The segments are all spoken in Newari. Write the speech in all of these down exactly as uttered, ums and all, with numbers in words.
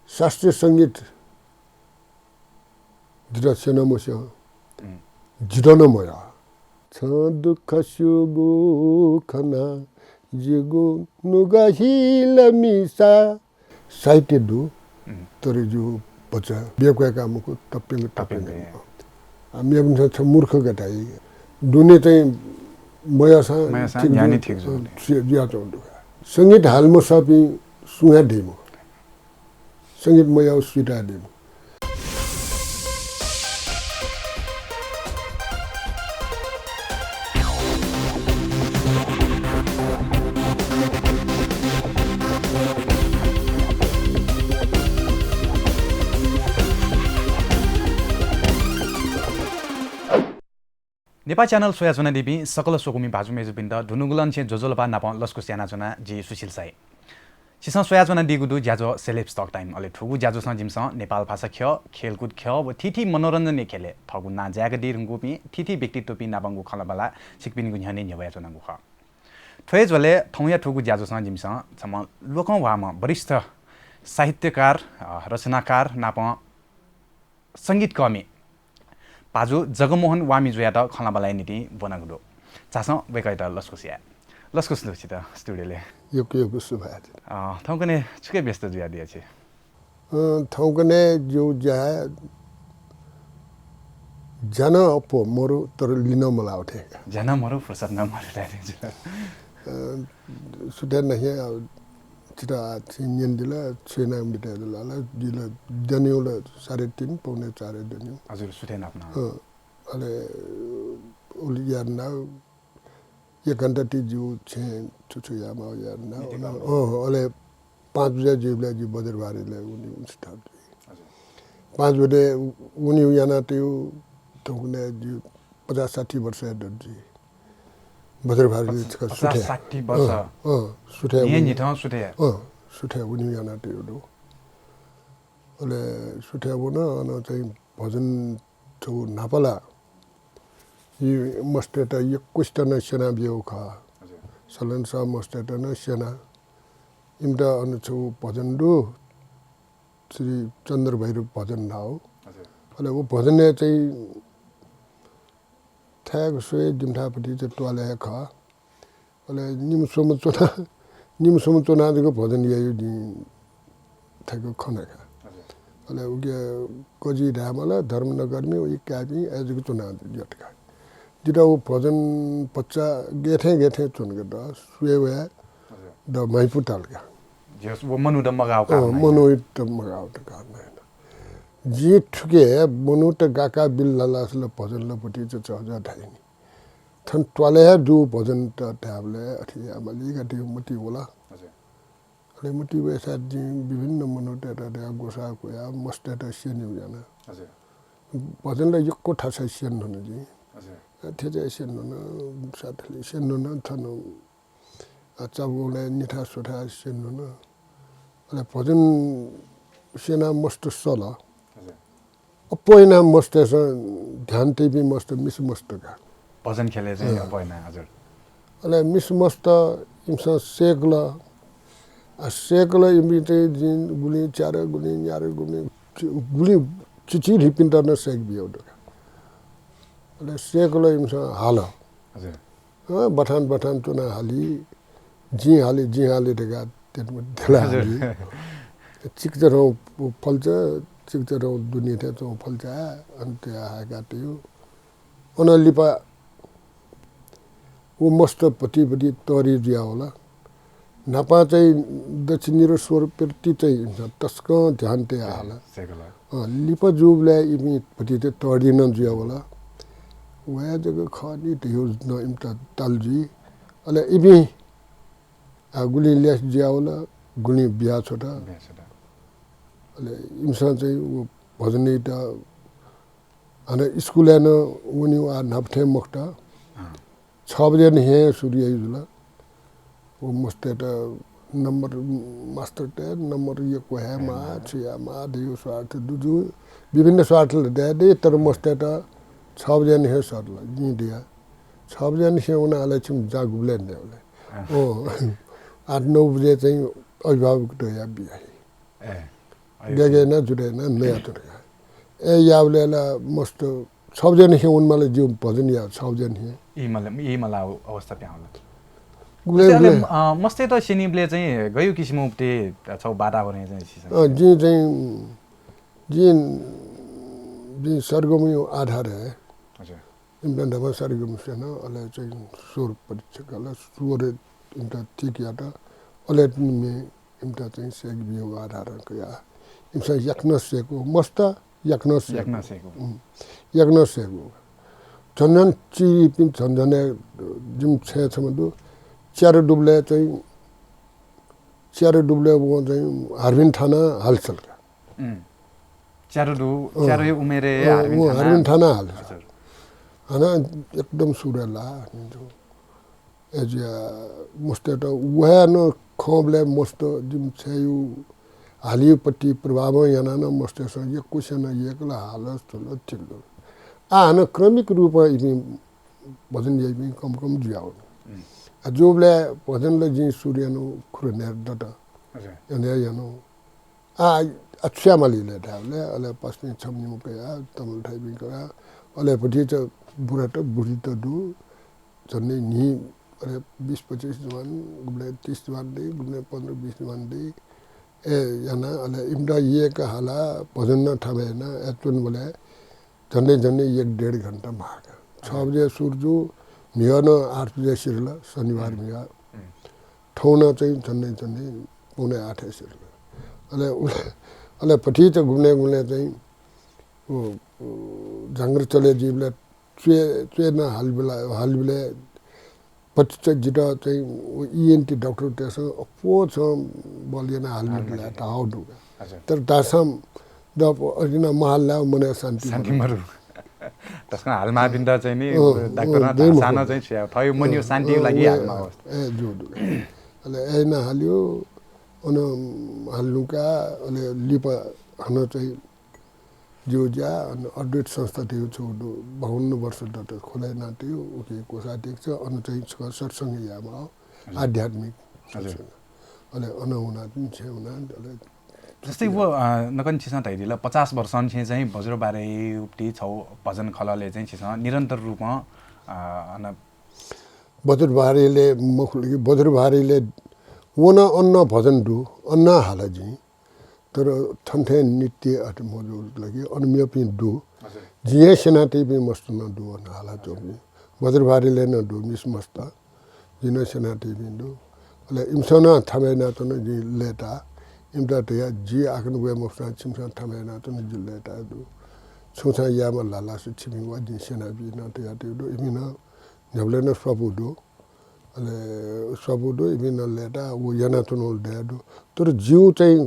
शास्त्रीय संगीत जितः स्यनामस्यं, उम्। जितः नं मयाः। छं दुःख स्यूगु खना जिगु नुगः हिल मिसा। साहित्य दु, उम्। तर जिगु भचा बिया क्वय् का मखु, तप्यंक, तप्यंक, तप्यंक। आ, मेपिन्सं छ मूर्ख का धाइ। दुने चाहिँ मयाःसां मयाःसां ठीक न्ह्याने दु, ठीक जू। अ, जुयाच्वंगु दु का। संगीत हाले मसःपिं सुं हे दइ मखु। संगीत मयाःगु सुइत हे दइ मखु। नेपाः च्यानल स्वयाच्वनादीपिं सकल स्वकुमि भाजु मय्जुपिन्त दुनुगलंनिसें ज्वजलपा नापं लसकुस यानाच्वना, जि सुशील साई। छिसं स्वयाच्वनादीगु दु ज्याझ्वः Celebs Talk Time, अले थुगु ज्याझ्वलं जिमिसं नेपाल भाषा ख्यः, खेलकुद ख्यः व थीथी मनोरञ्जनया ख्यलय् थःगु नां जाय्कादी धुंकूपिं थीथी व्यक्तित्वपिं नापंगु खँल्हाबल्हा छिकपिनिगु न्ह्यःने न्ह्यब्वयाच्वनागु खः। थ्व हे झ्वलय् थौंया थुगु ज्याझ्वलं जिमिसं छम्ह लोकंह्वाःम्ह वरिष्ठ साहित्यकार, अ, रचनाकार नापं संगीतकःमि भाजु जगमोहन वामिजुयात खँल्हाबल्हाया निंतिं ब्वनागु दु। झासँ वय्कःयात लसकुस याये। लसकुस दु छित स्टुडियोलय्। यक्व यक्व सुभाय्। अ, थौंकन्हय् छुकिया व्यस्त जुयादिया छि? अ, थौंकन्हय् जिगु ज्या, ज्या नं अप्वः मरु, तर लि नं मलाः थें। ज्या नं मरु, फुर्सद नं मरु धाये थें जुल। अ, सुथय् नं हे, अ, छित आः छिं न्यनादिल, छु यानाः बितायेदिल ला, जि ला दनेगु ला साढे तीन, पौने चारय् दनेगु। हजुर, सुथय् नाप नं। अ, अले उलि यानाः एक घण्टा ति जिगु छेँय् छु छु यायेमाः यानाः। Meeting अन, अ, अले पाँच बजे जुइबलय् जि बज्रभारीलय् वनेगु स्टार्ट जुइ। हजुर। पाँच बजे वनेगु यानातयागु थौंकन्हय् जि पचास साठी वर्ष हे दत जुइ। बज्रभारी पचास, छकः पचास सुथय्। साठी वर्ष। अँ, अँ, सुथय् न्हिं वने। न्हिथं सुथय्। अँ, सुथय् वनेगु यानातयागु दु। अले सुथय् वन, अन चाहिँ भजन छगू न्हापा ला यि मस्तय्त यक्वसित नं स्यना बियागु खः। हजुर। सलनसह मस्तय्त नं स्यना। इमित अन छगू भजन दु, श्री चन्द्र भैरव भजन धाःगु। हजुर। अले व भजनय् चाहिँ थाय्क स्वये जिमिथाय् भतिचा त्वालय् हे खः। अले निम्ह स्वम्ह च्वना, निम्ह स्वम्ह च्वना जक भजन याइगु जिं थाय्क खना का। हजुर। अले उके कजि धायेमाल, धर्मनगरमि, उइ काय्पिं अय् जक च्वना यत का। जितः व भजन भचा गय् थें गय् थें च्वन का द, स्वये वये हजुर। द म्हाइपु ताल का। झीसं व मनूत मगाःगु अँ, कारणं। मनूत मगाःगु कारणं। जिं थुके मनूत गाका बिल लालासल भजन ला भतिचा चहजः धाइनि। थन त्वालय् हे जूगु भजनत धायेबलय् अथे यायेमाली धइगु मतिइ वल। हजुर। अले मतिइ वयेसा जिं विभिन्न मनूतय्त धया ग्वसाः कयाः मस्तय्त स्यनेगु याना। हजुर। भजन ला यक्व थासय् स्यने धुन जिं। हजुर। अथे चाहिँ स्यने धुन, साथले स्यने धुन, थन अ, चाबुकंलय् निथाय् स्वथाय् स्यने धुन। अले भजन स्यनाः मस्त सल। हजुर। अप्वः यानाः मस्तय्सं ध्यान तइपिं मस्त मिसा मस्त का। भजन ख्यलय् चाहिँ अँ। अप्वः यानाः, हजुर। अले मिसा मस्त इमिसं सय्कल। आ, सय्कल इमि चाहिँ जिं गुलिं च्यार, गुलिं न्यार, गुलिं चि-, गुलिं चिचिधिपिन्त नं सय्के बियागु दु का। अले सय्कल इमिसं हाल। हजुर। अँ, बथान बथान च्वनाः हाली, जिं हाली, जिं हाली धकाः त्यत मत धेला हजुर। हाली। चिकचरौं फल्चा, चिकचरौं दुने थें च्वं फल्चा, अन तया हाय्कातयागु। अन लिपा व मस्त भति भति तःधि जुयावल। न्हापां चाहिँ दक्षिणी र स्वर प्रति चाहिँ इमिसं तसकं ध्यान तयाः हाल। सय्कल। अँ, लिपा जूबलय् इपिं भतिचा तःधि नं जुयावल। वया जक खः नि धइगु नं इमित ताल जुइ। अले इपिं, आ, गुलिं ल्यासे जुयावल, गुलिं बिया छ्वत। बिया छ्वत। अले इमिसं चाहिँ व भजनयात हानं स्कुलय् नं वनेगु आः न्हापा थें मखुत। अँ। छ बजे निसें सुरु याइ जुल। व मस्तय्त नम्बर, मास्टरतय् नम्बर यक्व हयेमाः, हयेमाः। छु यायेमाः धइगु स्वार्थ दु जू। विभिन्न स्वार्थ ला दये दइ, तर मस्तय्त छ बजे निसें सरल, जिं धया। छ बजे निसें वनाः अले छिमि जा गुबलय् नयेबलय्। अँ। अँ, आठ नौ बजे चाहिँ अभिभावकतय्त बिया हइ। ए। देगय् याना, जुरे याना, नयातुर का। ए याबलय् ला मस्त छ बजे नं हे वनेमाल, जिं भजन याये छ बजे नं हे। ई मला, ई मला अवस्था प्यां होला। गुबलें, अले, गुबलें। अ, मस्तय्त स्यनीबलय् चाहिँ गयु किसिमं उबलय् छौ वातावरण चाहिँ सिसन। अ, जिं चाहिँ, जिं, जिं सरगमया आधार हे। हजुर। इमित न्हापा सरगम स्यन, अले चाहिँ स्वर परीक्षा कल, स्वर इमित ठीक यात, अले तिनि म्ये इमित चाहिँ सेक बियो आधार कया। इमिसं याकनं सेकू, मस्त याकनं सेकू। याकनं सेकू। उम्, याकनं सेकू। झन झन चिरिपिं झन झन जिम छय् छम्ह दु, च्यारु दुबलय् चाहिँ, च्यारु दुबलय् वं चाहिँ हार्बिन थाना हालसल का। उम्। च्यारु दु, अँ। च्यारुया उमेरय् अँ, हार्बिन ऊ थाना। हार्बिन थाना हाल। हजुर। हानं एकदम सुरला, निजु। एजिया मस्तय्त वया नं खंबलय् मस्त जिम छय्‌यु हालियुपट्टि प्रभावं यानाः नं मस्तय्‌सं यक्वस्यां नं यक्व ला हालस थुल थिल। आ, हानं क्रमिक रूपं इपिं भजन याइपिं कम कम जुयावन। उम्। आ, जूबलय् भजन ला जिं सुरु यानु खुर न्हेर दत। हजुर। यन्धया यानु। आ, आ, छु यायेमाली ले धायेबलय्, अले पासापिं छम्ह निम्ह कयाः, तमल थाइपिं कयाः, अले भतिचा बुढात, बुढीत दु, झन्डै न्हि, अले बिस पच्चिस जुवान, गुबलें तीस जुवान दइ, गुबलें पन्ध्र बिस जुवान दइ। ए, याना, अले इमित यय्‌क हाला, भजन नं थामय् याना, ए, च्वनेबलय् झन्डै झन्डै एक डेढ घण्टा म्हाः का। छ बजे सुरु जू, म्हिगः नं आठ बजे सिरल, शनिबार म्हिगः। थौं नं चाहिँ झन्डै झन्डै पौने आठय् सिरल। अले उले, अले भतिचा गुबलें गुबलें चाहिँ उ, उ, जाँगर चले जुइबलय् च्वय्, च्वय् नं हालिबलय्, हालिबलय् भतिचा जितः चाहिँ उ ईएनटी डाक्टरतय्‌सं अप्वः छं बल यानाः हालिबलय् धाःगु दु का। हजुर। तर धाःसां द अरिना महाल ला मनय् शान्ति शान्ति मरु। मरु। तसकं हालमाःपिन्त चाहिँ नि अँ, डाक्टरं अँ, धाःसां नं चाहिँ छु याये, थःगु मनय् अँ, शान्तिया अँ, लागि उहे, हालमाः अवस्था। ए, जू दु। अले ए याना हालियो, अन हालनुका, अले लिपा हानं चाहिँ जिगु ज्या, अन अद्वैत संस्था धइगु छगू दु, बाउन्न वर्ष दत खोले यानातःगु, उकी कोषाध्यक्ष, अन चाहिँ छकः सत्संग यायेमाः, हजुर। आध्यात्मिक हजुर। सत्संग। अले अन हुना तिनि छेँ हुना, अले जस्तै व, अ, नकन छिसं धयादिल, पचास वर्षंनिसें चाहिँ बज्रबारे उबलय् छौ भजन खललय् चाहिँ छिसं निरन्तर रूपं, अ, अन बज्रबारेलय् मखुल कि, बज्रबारेलय् व नं अन नं भजन दु, अन नं हाला जिं। तर थन थें नृत्य अथे मजू ला कि, अन मेपिं दु। हजुर। जिं हे स्यनातःपिं मस्त नं दु, अन हालाच्वंपिं। बज्रबारेलय् नं दु, मिस मस्त। जिं नं स्यनातःपिं दु। अले इमिसं नं थामय् यानाच्वन, जिं लय्ताः। इमित धया, जि आः कन वये मफुसां छिमिसं थामय् यानाच्वन, जि लय्ताः दु। छुं छां यायेमाल धाःसा छिपिं वा, जिं स्यनाबी नं धयातःगु दु। इपिं नं न्ह्याबलें नं स्वापू दु। अले स्वापू दु, इपिं नं लय्ताः, व यानाच्वनागु दया दु। तर जिगु चाहिँ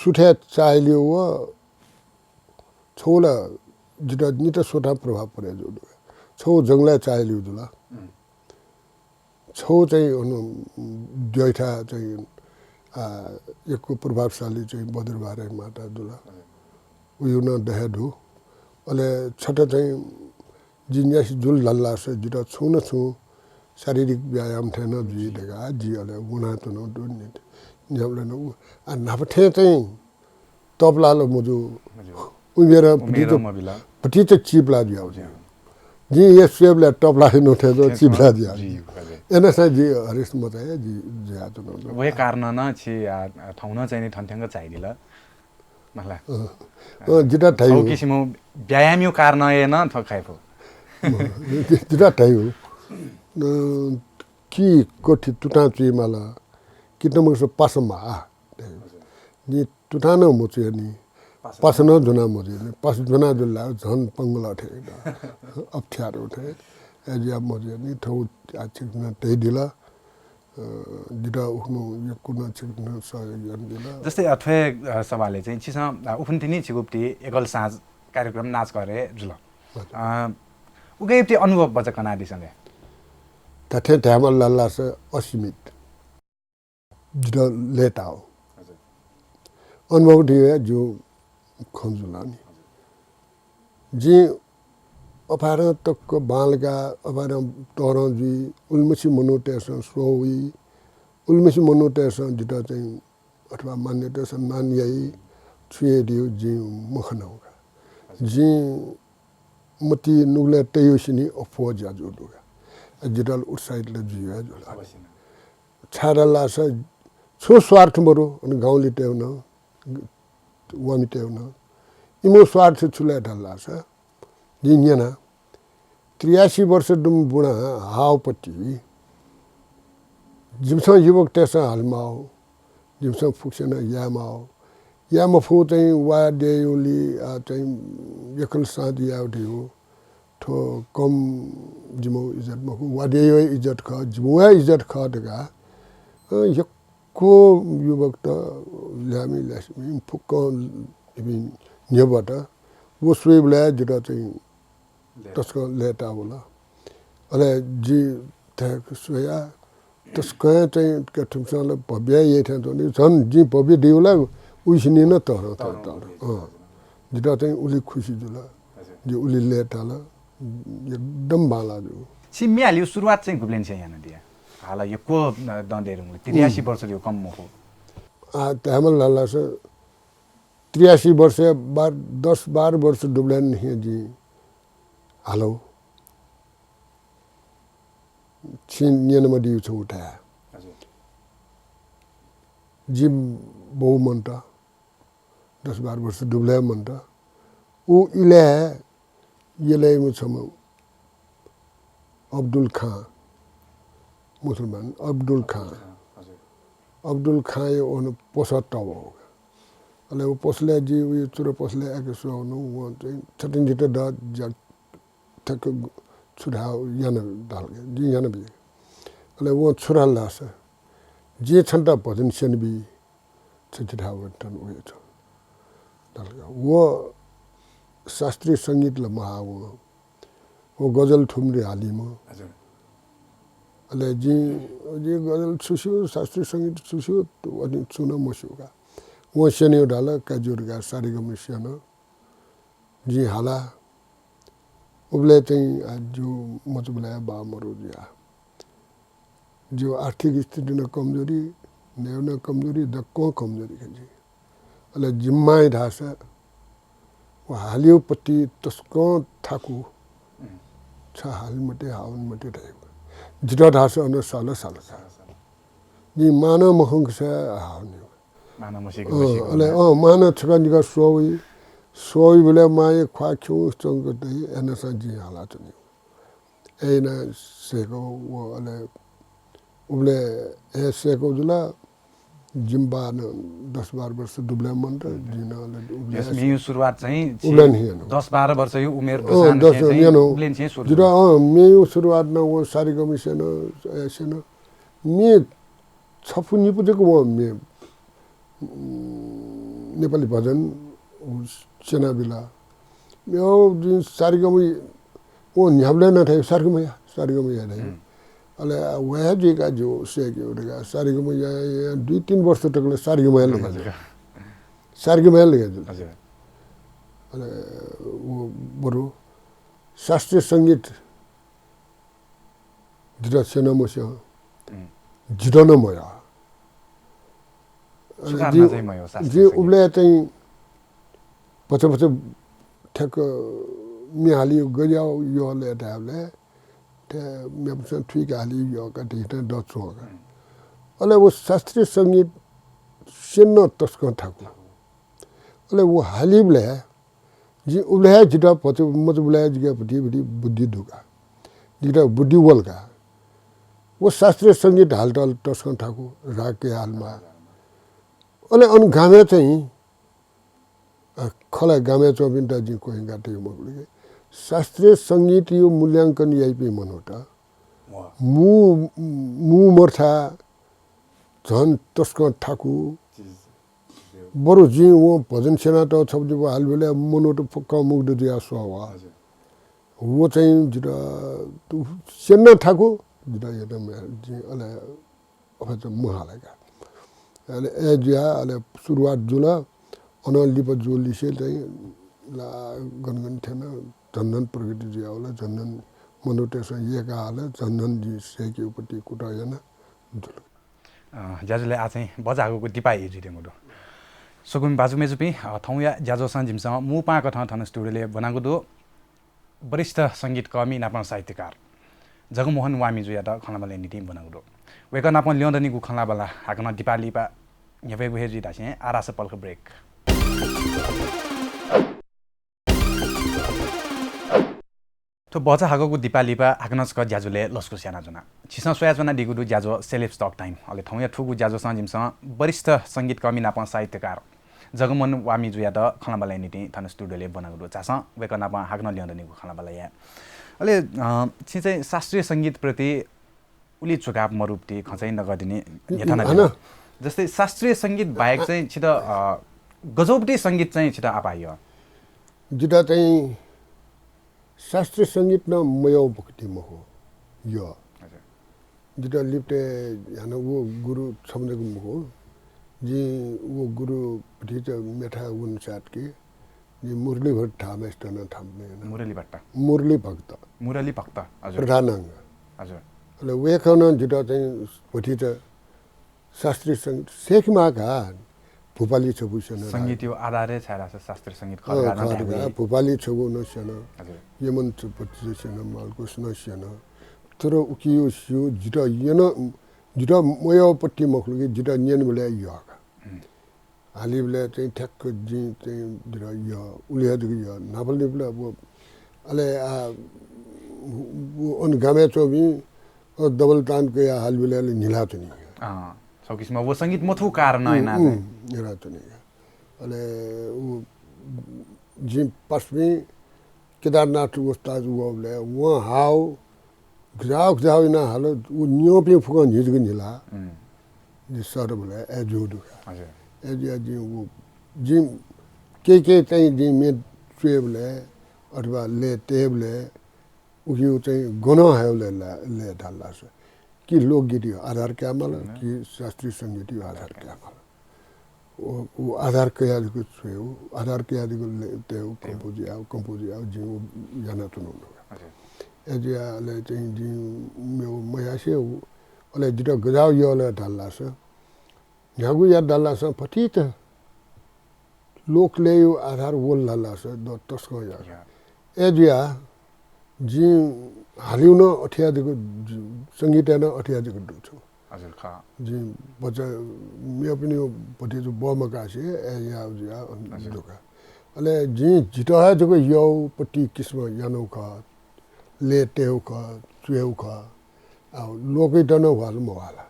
सुथय् चाःहिलिगु व छौ ला जितः निता स्वतां प्रभाव परे जू दु। छौ जंगलय् चाःहिलिगु जुल। उम्। छौ चाहिँ अन द्यःथाय् चाहिँ, आ, यक्व प्रभावशाली चाहिँ बज्रबारे माता जुल। हजुर। उयो नं दया दु। अले छता चाहिँ जि न्यासि जुल धाःसा जितः छुं न छुं शारीरिक व्यायाम थें नं जुइ धकाः जि अले वनाच्वनागु दु नि। न्ह्याबलें नं उ, आ, न्हापा थें चाहिँ तःपलाः ला मजू। मजू। उमेरं उमेरं भतिचा, मबिल। भतिचा चिपला जुयागु। हजुर। जिं हे स्वयेबलय् तःपलाः हे नं थें च्वं, थें चिपला च्वं जुयागु। जी, हजुर। एनसा जि हरेस मचाया जि जुयाच्वनागु दु। वहे कारणं नं छि, आ, थौं नं चाहिँ नि थन थ्यंक झायादिल। मला। अँ। अँ, जितः धाइ छौ हो। किसिमं व्यायामया कारणं हे नं थ्व खाइ फु। अँ, जि-, जितः धाइ हो। अँ, कि कथि तुतां चुइमाल, कि तमकस पासा माः। जिं तुतां नं मचुया नि, पासा पासा नं ज्वना मजुया नि, पासा ज्वना जुल ला झन पंगल थें द। अप्ठ्यारो थें। ए जुया मजुया नि, थौ आ छिकपिन्सं धयादिल। अ, जितः उखुन्हु यक्व नं छिकपिन्सं सहयोग यानादिल। जस्तै, अ, थ्व, अ, सवालय् चाहिँ छिसं, अ, उखुन्हु तिनि छिगु पति एकल साँझ कार्यक्रम नाचघरय् जुल। हजुर। अ, उकिया पति अनुभव बचा कनादिसँ ले। धात्थें धायेमाल धाःसा असीमित। जितः लय्ताः। हजुर। अनुभव धइगु हे जिगु खँ जुल नि। जिं अपारं तक्क बांलाकाः अपारं तःधं जुइ, उलिमछि मनूतय्सं स्वः वइ, उलिमछि मनूतय्सं जितः चाहिँ अथवा मान्यतय्सं मान याइ, छु हे दियो जिं मखनागु का। जिं मति नुगलय् तयेसिनि अप्वः ज्या जू दु का। जितः उत्साहित ला जुइ हे जुल। छाय् धाःसा छुं स्वार्थ मरु, अन गाउँलेतय् नं, वामितय् नं। इमिगु स्वार्थ छु लय् धाःसा जिं न्यना, त्रियासी वर्ष दुम्ह बुढां हाःगु पति जिमिसं युवकतय्सं हालेमाः, जिमिसं फुक्कसिनं यायेमाः। याये मफु चाहिँ वा देयुलि, आ, चाहिँ एकल साँध याये धइगु। थ्व कम जिमिगु इज्जत मखु, वा देयु हे इज्जत खः, जिमिगु हे इज्जत खः धकाः, अ, यक्व युवकत ल्याःमि ल्यासेमि फुक्कं इपिं न्ह्यब्वत। व स्वइबलय् जितः चाहिँ तसकं लय्ताः वल। अले जि थथे स्वया तसकं चाहिँ थुमिसं ला भव्य याइ थें च्वनी, झन जिं भव्य दयु ला उइसिनि नं तःधं तःधं। अँ। जितः चाहिँ उलि खुसी जुल। जि उलि लय्ताल। एकदम बांलाः जू। छि म्ये हालेगु सुरुवात चाहिँ गुबलेंनिसें यानादिया? हाला यक्व दँ दयेधुंकल, त्रियासी वर्ष जूगु कम मखु। आ, धायेमाल धाःसा त्रियासी वर्ष, बार, दस बाह्र वर्ष दुबलय् निसें जिं हालागु। छिं न्यनामदीगु छगू धाये। हजुर। जि बौ मन्त, दस बाह्र वर्ष दुबलय् मन्त। उ इलय् यलय् छम्ह अब्दुल खाँ, मुसलमान अब्दुल खाँ। हजुर। अब्दुल खाँया वन पसः तःधं। अले व पसलय् जि उया चुरा पसलय् आके स्वःवनु, वं चाहिँ छतिं जितः द ज्या ठ्याक्क छु धाःगु याना धाल का, जिं यानाबी। अले वं छु धाल धाःसा, जिं छन्त भजन स्यनाबी, छ जि धाःगु थन वया छौ धाल का। व शास्त्रीय संगीत ला महाः वं। व गजल थुमि हालीम्ह। हजुर। अले जिं, जिं गजल छु स्यू, शास्त्रीय संगीत छु स्यू, अथे छुं नं मस्यू का। वं स्यनेगु धाल, का ज्यू धकाः सारेगम स्यन। जिं हाला। उबलय् चाहिँ, आ, जिगु मचाबलय् बाः मरु जुया। जिगु आर्थिक स्थिति नं कमजोरी, नयेगु नं कमजोरी, दक्वं कमजोरी खः जि। अले जिं मां धाःसा व हालेगु पति तसकं थाकु। छ हाले मते, हावने मते धयागु। जितः धाःसा अन साल साल का। जिं मां नं मखंकसा हावने। मां नं मसीक, अँ, मसीक अले, अँ, मां नं छकः निकः स्वः वइ। स्वः वइबलय् मांया ख्वाः खिउँसे च्वंक दइ, अनसां जिं हालाच्वनी। अय् यानाः सय्कः व, अले उबलय् हे सय्कः जुल। जिमि बाः नं दस बाह्र वर्ष दुबलय् मन्त, जिं नं अले उबलय् यस म्येया सुरुवात चाहिँ छि उबलय् नं याना। दस बाह्र वर्षया उमेर अँ, दुसां दस चाहिँ याना। उबलय् चाहिँ सुरु जुल। अँ, म्येया सुरुवात नं व सारेगम स्यन, अ, स्यन। म्ये छपु निपु जक वं म्ये, उम्, नेपाली भजन स्यनाबिल। म्ये जिं सारेगम वं न्ह्याबलें नं धाइ, सारेगम या, सारेगम या धाइ। हम्म। अले व हे जुइका ज्यू, सय्के धकाः सारेगम या, या, दुई तीन वर्ष तक ला सारेगम या लगे जुल। सारेगम या लगे जुल। हजुर। अले व बरु शास्त्रीय संगीत जितः स्यन मस्यू। हम्म। जितः नं मस्यू। सुधार्न जि, चाहिँ मस्यू, शास्त्रीय जि संगीत। उबलय् चाहिँ भचा भचा ठ्याक्क म्ये हालेगु गज्याः यः लय् धायेबलय् थ्व मेपिन्सं थुइका हालेगु यः का धइथें दच्वं का। हम्म। अले व शास्त्रीय संगीत स्यन तसकं थाकु। अले व हालीबलय् जिं उबलय् हे जितः भचा, मचाबलय् जिके भति भति बुद्धि दु का। जितः बुद्धि वल का। व शास्त्रीय संगीत हालेत तसकं थाकु, राग कयाः हालेमाः। अले अन गामय् चाहिँ, अ, खलः गामय् च्वंपिन्त जिं क्वह्यंका तये मखु कि शास्त्रीय संगीतया मूल्यांकन याइपिं मनूत मू, मू मर्था झन तसकं थाकु। बरु जिं वं भजन स्यनातःगु छपु निपु हालेबलय् मनूत फुक्कं मुग्ध जुयाः स्वः वा। हजुर। व चाहिँ जितः स्यन थाकु, जितः याना मया, जिं अले अथे चाहिँ महाला का। अले अय् जुयाः अले सुरुवात जुल। अनं लिपा जूलिसे चाहिँ ला गन गन थ्यन, झन झन प्रगति जुया वल, झन झन मनूतय्सं यय्का हल, झन झन जिं सय्केगु पति कुतः याना जुल। अ, ज्याझ्वलय् आः चाहिँ बजाःगु दिपाः हे जुइत्यंगु दु। स्वकुमि भाजु मय्जुपिं, अ, थौंया ज्याझ्वलय् जिमिसं मू पाहां कथं थन स्टुडियोय् ब्वनागु दु। वरिष्ठ संगीतकर्मी नापं साहित्यकार जगमोहन वामिजुयात खँल्हाबल्हाया निंतिं ब्वनागु दु। वय्कः नाप ल्यं दनिगु खँल्हाबल्हा हाकनं दिपा लिपा न्ह्यब्वयेगु हे जुइ धासें आः धाःसा पलख break। थ्व भचा हाकःगु दिपा लिपा हाकनं छकः ज्याझ्वलय् लसकुस यानाच्वना। छिसं स्वयाच्वनादीगु दु ज्याझ्वः Celebs Talk Time। अले थौंया थुगु ज्याझ्वलं जिमिसं वरिष्ठ संगीतकर्मी नापं साहित्यकार जगमोहन वामिजुयात खँल्हाबल्हाया निंतिं थन स्टुडियोय् ब्वनागु दु। झासँ वय्कः नाप हाकनं ल्यं दनिगु खँल्हाबल्हा याये। अले, अ, छिं चाहिँ शास्त्रीय संगीतप्रति उलि झुकाव मरुपति खँ चाहिँ नकतिनि न्ह्यथना हन। जस्तै शास्त्रीय संगीत बाहेक चाहिँ छित, अ, गज्याउपति संगीत चाहिँ छित आपाः यः? जितः चाहिँ शास्त्रीय संगीत नं मयःपति मखु, यः। हजुर। जितः लिपतय् हानं व गुरु छम्ह जक मखु। जिं व गुरु भतिचा मेथाय् वनेसाथ कि जिं मुरली भट्ट थापायात नं थापु याना। मुरली भट्ट। मुरली भक्त। मुरली भक्त, हजुर। प्रधानाङ्ग। हजुर। अले वय्कलं जितः चाहिँ भतिचा शास्त्रीय संगीत सय्के माः का, भूपालि छपु स्यन। संगीतया आधारय् छाय् धाःसा शास्त्रीय संगीत अँ, खः का, खः का। भूपालि छपु नं स्यन। हजुर। यमन चक्रवर्ती स्यन, मालकोस नं स्यन। तर उकिं स्यू, जितः यन, जितः मयःपति मखु कि जितः न्यनेबलय् यः का। हुँ। हालीबलय् चाहिँ ठ्याक्क जिं चाहिँ जितः यः, उलि हे जक यः। न्हापालिपलय् व, अले आ, व अन गामय् च्वंपिं, अ, दबल तान कयाः हालीबलय् अले न्हिलाच्वनी। अँ, छगू किसिमं व संगीत मथू कारण उम्, यानाः उम्, चाहिँ। न्हिलाच्वनी। अले व जिं पासापिं केदारनाथ उस्ताद वःबलय् वं हाव गज्याउ गज्याउ यानाः हाल, व न्यंपिं फुक्कं न्हि जक न्हिला। उम्। जि सःतबलय् अय् जूगु दु का। हजुर। अय् जुयाः जिं व, जिं के के चाहिँ जिं म्ये च्वयेबलय् अथवा लय् तयेबलय् उकिं चाहिँ गनं हयेबलय् ला-, लय् धाल धाःसा कि लोकगीतया आधार कयाः माल, हम्म। कि शास्त्रीय संगीतया आधार कयाः माल। व, व आधार कयाः जक च्वयेगु, आधार कयाः जक लय् तयेगु, तयेगु। Compose यायेगु, compose यायेगु जिं व यानाच्वनागु दु। हजुर। अय् जुयाः अले चाहिँ जिं मेगु मयासें व, अले जितः गज्याउ यः धाल धाःसा न्ह्यागु यात धाल धाःसा भतिचा लोकलय्या आधार वल धाल धाःसा द-, तसकं याः। या। अय् जुयाः जिं हालिउ नं अथे याः जक, संगीतय् नं अथे याः जक दु छु। हजुर, खः। जिं भचा मेपिनिगु भतिचा बमकासे अय् याः जुयाः हजुर। दु का। अले जिं जितः हे जक यःपति किसिमं यानागु खः, लय् तयेगु खः, च्वयेगु खः। आ, लोकयात नं ह्वाल मह्वाल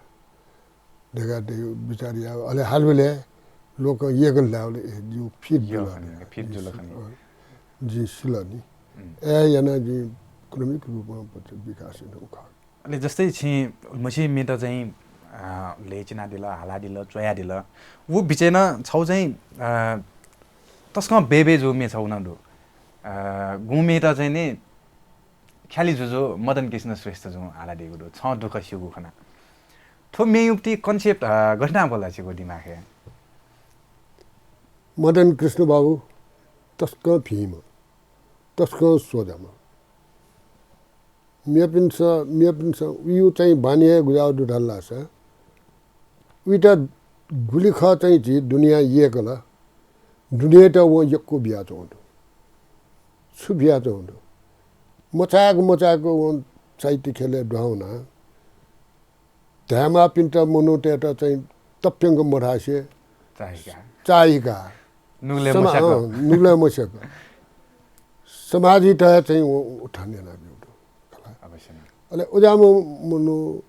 धकाः धइगु बिचाः याः। अले हालबलय् लोकं यय्कल धायेबलय् ए, जिगु fit जुल खनी, नि। Fit जुल खनी। अँ, जिं सिल नि। उम्। अय् यानाः जिं क्रमिक रूपं विकास यानागु खः। अले जस्तै छिं म्हसीम्हेत चाहिँ, अ, लय् चिनादिल, हालादिल, च्वयादिल। व बिचय् नं छगू चाहिँ, अ, तसकं बय्बय् जूम्ह छगू नं दु। अ, गुम्हेत चाहिँ नि ख्यालि जुजु मदन कृष्ण श्रेष्ठजुं हालादीगु दु, छं दुःख स्यूगु खनाः। थ्व म्येयागु concept, अ, गथे यानाः वल छिगु दिमागय्? मदन कृष्ण बाबु तसकं भिंम्ह, तसकं सोझाम्ह। मेपिन्सं, मेपिन्सं उकिया चाहिँ बानी हे गुज्याउ दु धाल धाःसा, उइत गुलि खः चाहिँ झी दुनियां यय्कल, दुनियायात वं यक्व बियाच्वंगु दु। छु बियाच्वंगु दु? मचाय्क मचाय्क वं साहित्य ख्यलय् दुहां वनाः धायेमाःपिन्त मनूतय्त चाहिँ तप्यंक मधासे चाःहिकाः। चाःहिकाः। नुगलय् समा-, मस्याक। अँ, नुगलय् मस्याक। समाजयात हे चाहिँ व-, उत्थान यानाब्यूगु दु। अवश्य नै। अले उज्याःम्ह मनू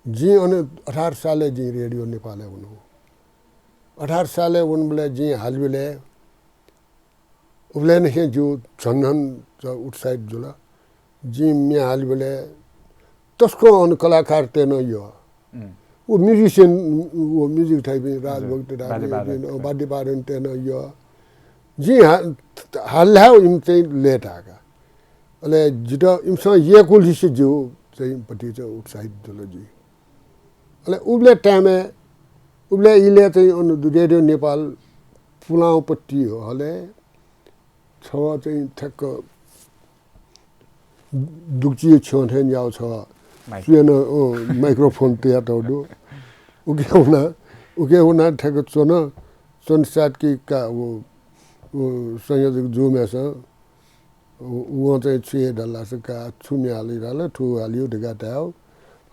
जिं अन अठार सालय् जिं रेडियो नेपालय् वनागु। अठार सालय् वनाबलय् जिं हालिबलय् उबलय् नं जिगु झन झन ज-, उत्साहित जुल। जिं म्ये हालिबलय् तसकं अन कलाकारतय् नं यः। उम्। व musician, व music थाइपिं, हजुर। राजभक्त थाइपिं, वाद्य वादक। अ, वाद्य वादकतय् नं यः। जिं हा-, हाल हाय् इमित चाहिँ लय्ताय्का। अले जितः इमिसं यय्कूलिसे जिगु चाहिँ भतिचा उत्साहित जुल जि। अले उबलय् time-य्, उबलय् इलय् चाहिँ अन रेडियो नेपाल पुलांपट्टि हलय् छगः चाहिँ ठ्याक्क दुगुचिया छ्यं थें न्यागू छगः माइक। च्वय् नं, अँ, microphone तयातःगु दु। उके वनाः, उके वनाः ठ्याक्क च्वन। चन्द्रसातकी का व, व संयोजक जुम्हेसं व, वं चाहिँ छु हे धाल धाःसा का छु म्ये हाली धाल, थ्व हालियो धकाः धायेव।